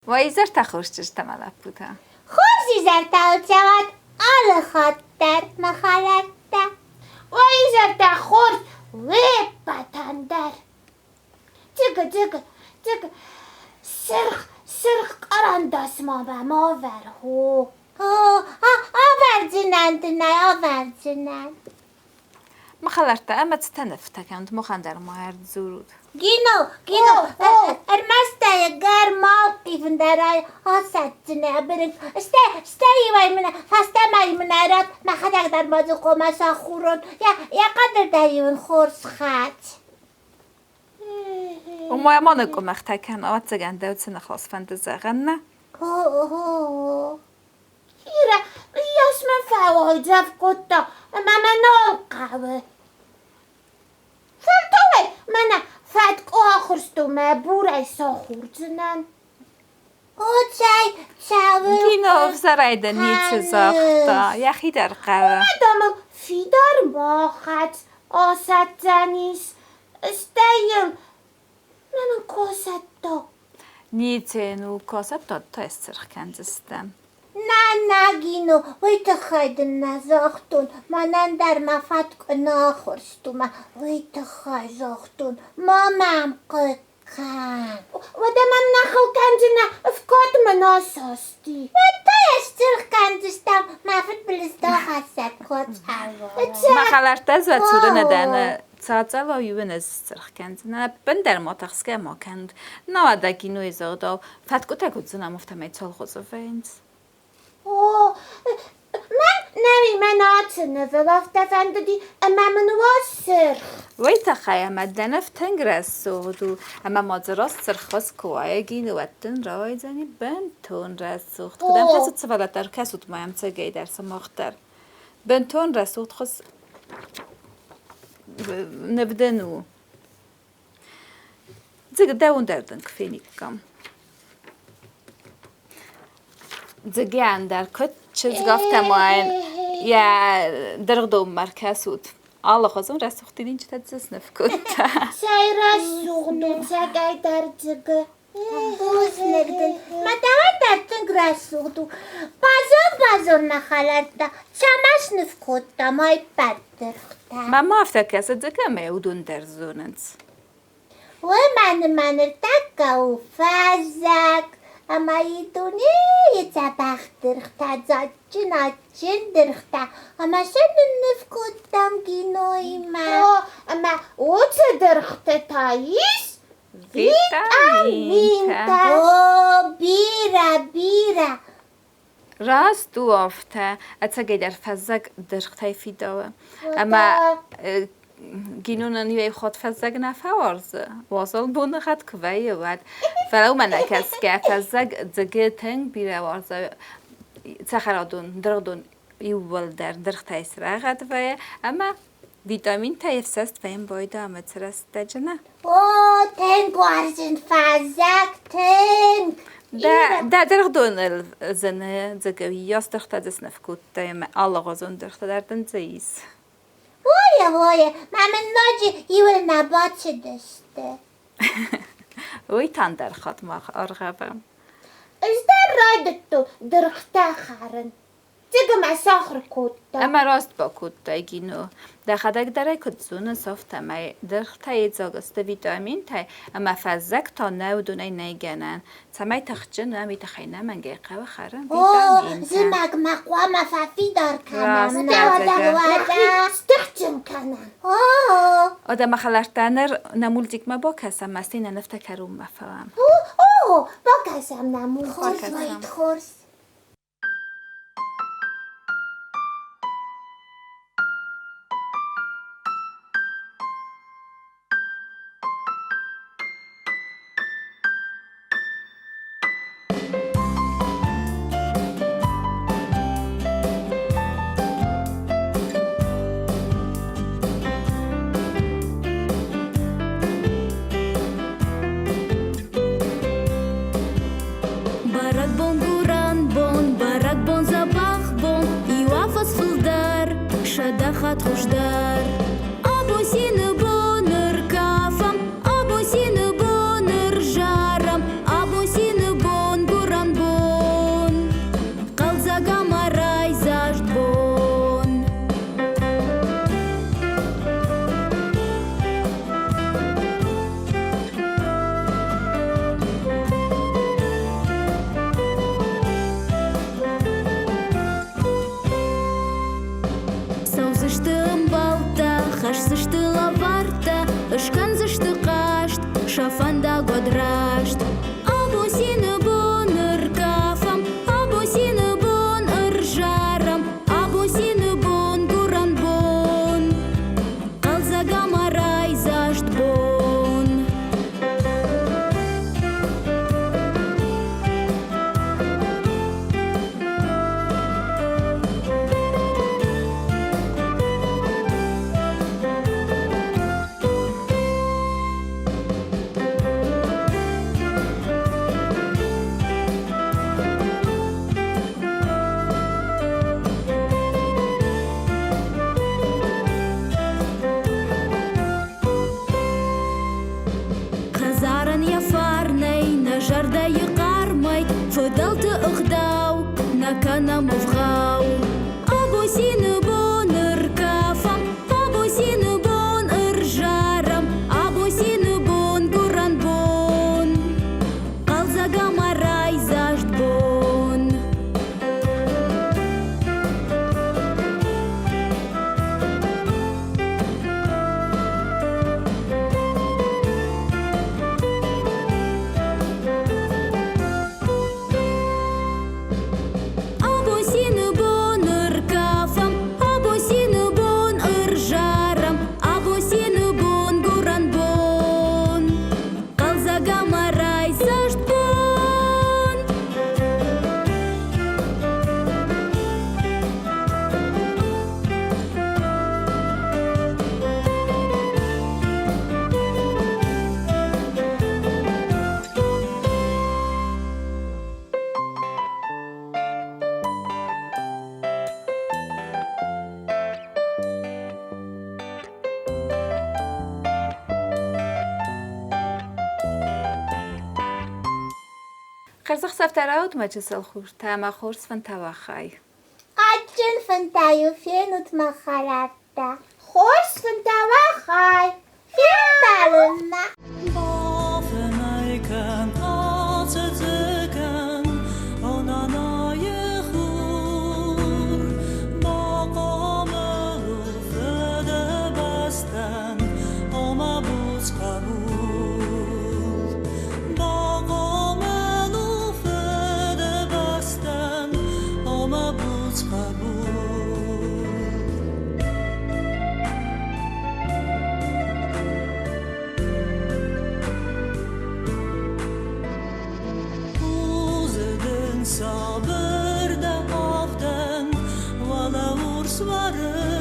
Уӕ изӕртӕ хорз чызджытӕ мӕ лӕппутӕ. Хорз изӕртӕ алцӕуӕд алы хатт дӕр, мӕ хӕлӕрттӕ. Уӕ изӕртӕ хорз уе ппӕтӕн дӕр. Дзыгы, дзыгы, дзыгы, сырх, сырх кърандас ма мӕм авӕр, хо. О, авӕрдзынӕн дын ӕй, авӕрдзынӕн. Мӕ хӕлӕрттӕ ӕмӕ цытӕ нывтӕ кӕнут, махӕн дӕр ма ӕрдзурут. Гино, Гино, ӕрмӕст ӕй ӕгӕр ма ӕлхъивын дӕр ӕй асӕтдзынӕ, бырынкъ. Стӕй, стӕй-иу мын фӕстӕмӕ мын ӕрӕд, мӕхӕдӕг дӕр ма дзы хъуамӕ сахурон. Йӕ, йӕ хъӕдыл дӕр-иу ын хорз хӕц. Уымӕ ма ныкъкъуымӕхтӕ кӕн, ӕвӕццӕгӕн дӕу цы ныхас фӕнды зӕгъын, нӕ? Ира, йас мын фӕуайдзӕф кодта, ӕмӕ мӕ нал хъӕуы. Фӕлтау ӕй мӕнӕ фӕткъуы ахуырстон мӕ бурӕй сахурдзынӕн. О, цӕй, цӕуыл Кино ӕвзӕрӕй дын ницы загъта, йӕхи дӕр хъӕуы. Уымӕ дам ыл фидар ма хӕц, асӕтдзӕнис, стӕй йыл мӕнӕн косӕтта. Ницы йын у, косӕтта та сцыргъ кӕндзыстӕм. Нӕ, нӕ, Гино, уый тыххӕй дын нӕ загътон, мӕнӕн дӕр мӕ фӕткъуы нӕ ахуырст у, мӕ уый тыххӕй загътон, ма мӕм хъыг кӕн. Уӕдӕ мӕм нӕ хыл кӕндзынӕ, ӕфкод мын асасти. Уӕд та йӕ сцыргъ кӕндзыстӕм, мӕ фыдбылыз дахӕссӕг коцъӕло. Мӕ хӕлӕрттӕ дзуӕцурыны дӕн цацӕлау иуын ӕз сцыргъ кӕндзынӕн, ӕппындӕр ма тӕхсгӕ ма кӕнут. Науӕд а кинойы загъдау, фӕткъуытӕ куыд зынӕм, афтӕмӕй цалхуызы вӕййынц. О, мӕн нӕуи мӕн ацы нывыл афтӕ фӕндыди, ӕмӕ мын уа сырх. Уый тыххӕй ӕмӕ дӕ ныв тынг рӕсугъд у, ӕмӕ ма дзы раст сырххуыз куы уаид, уӕд дын рауайдзӕни бынтон рӕсугъд. Куыд ӕм кӕсут сывӕллӕттӕ, ӕркӕсут ма йӕм цӕгӕй дӕр, сымах дӕр. Бынтон рӕсугъд хуыз ныв дын у. Дзыг дӕуын дӕр дын куы фениккам. Дзыгӕн дӕр куыд чызг, афтӕ ма йын йӕ дыргъдонмӕ ӕркӕсут. Алыхуызон рӕсугъд дидинджытӕ дзы сныв кодта. Цӕй рӕсугъд у цӕгӕйдӕр дзыгы. Бузныг дын. Мӕ дӕуӕн дӕр тынг рӕсугъд у. Базон-базон, мӕ хӕлӕрттӕ, цӕмӕ сныв кодтам ӕппӕт дыргътӕ. Мӕнмӕ афтӕ кӕсы, Дзыгы ӕмӕ уыдон дӕр зонынц. Уымӕн ӕмӕ ныртӕккӕ у фӕззӕг, ӕмӕ и дунейы дзӕбӕх дыргътӕ, дзаджджын адджын дыргътӕ, ӕмӕ сӕ нынныв кодтам киноимӕ. О, ӕмӕ уыцы дыргъты та ис Витаминтӕ. О, бирӕ, бирӕ. Раст у афтӕ. Ӕцӕгӕйдӕр фӕззӕг дыргътӕй фидауы. Ӕмӕ гинонӕн иуӕй хатт фӕззӕг нӕ фӕуарзы. Уазал боныгъӕд куы вӕййы, уӕд. Фӕлӕ уымӕ нӕ кӕсгӕ, фӕззӕг дзыгы тынг бирӕ уарзы цӕхӕрадон, дыргъдон иууылдӕр дыргътӕй срӕгъӕд вӕййы ӕмӕ Витаминтӕ ӕфсӕст вӕййын байдайы ӕмӕ цы рӕстӕджы нӕ? О, тынг уарзын фӕззӕг, тынг! Дӕ, дӕ дыргъдоныл зыны дзыгы уыйас дыргътӕ дзы сныв кодтай ӕмӕ алыгъуызон дыргътӕ дӕр дын дзы ис. Ой, ой, мӕ мын ноджы иуыл нӕ бацыдысты. Уый та ӕндӕр хатт мах аргъӕвӕм. Ӕз дӕр райдыдтон дыргътӕ хӕрын. Дзыгымӕ сахуыр кодта. Ӕмӕ раст бакодтай, Гино. Дӕхӕдӕг дӕр ӕй куыд зоныс, афтӕмӕй дыргътӕ йедзаг сты витаминтӕй, ӕмӕ фӕззӕг та нӕ уыдонӕй нӕй гӕнӕн. Цӕмӕй тыхджын уӕм, уый тыххӕй нӕмӕнгӕй хъӕуы хӕрын О, витаминтӕ. зымӕг ма хъуамӕ фӕфидар кӕнӕм. Раст дӕ, Уӕдӕ, Стыхджын кӕнӕм. О, Одӕ мӕ хӕлӕрттӕ, ныр нӕ мультикмӕ бакӕсӕм, ӕмӕ стӕй нӕ нывтӕ кӕронмӕ фӕуӕм. О, бакӕсӕм нӕ мультик. Хорз уаид, хорз. Бӕрӕгбон гуырӕн бон, бӕрӕгбон дзӕбӕх бон, иу афӕдз фылдӕр, сӕдӕ хатт хуыздӕр. Абон цины бон ӕркафӕм, абон цины бон ӕрзарӕм, абон цины бон гуыр. Хӕсдзысты лӕвӕрттӕ, ыскӕндзысты хъазт, сӕ фӕндаг уӕд раст. Абон цины бон ӕркафӕм, абон цины бон ӕрзарӕм, абон цины бон гуырӕн бон, хъӕлдзӕг ӕмӕ райдзаст бон. Хӕдзарӕн йӕ фарнӕй, нӕ зӕрдӕйы хъармӕй, фыдӕлты ӕгъдау нӕ кӕнӕм ӕвгъау. Абон цины бон ӕркафӕм, абон цины бон ӕрзарӕм, абон цины бон гуырӕн бон, хъӕлдзӕг ӕмӕ райдзаст бон. Абон цины бон ӕркафӕм, абон цины бон ӕрзарӕм, абон цины бон гуырӕн бон, хъӕлдзӕг ӕмӕ райдзаст бон. Хӕрзӕхсӕвтӕ рауд, мӕ чысыл хуртӕ, ӕмӕ хорз фынтӕ уӕ хай. Адджын фынтӕ-иу фенут, мӕ хӕлӕрттӕ. Хорз фынтӕ уӕ хай. Фембӕлынмӕ. Бафынӕй кӕн, ацыдзы кӕн, о нанайы хур. Бахъомыл у фыдыбӕстӕн, о мӕ буц хъӕбул. Бахъомыл у фыдыбӕстӕн, о мӕ буц хъӕбул. Узыдын сабыр дӕ авдӕн, уӕлӕ урс уӕрыкк.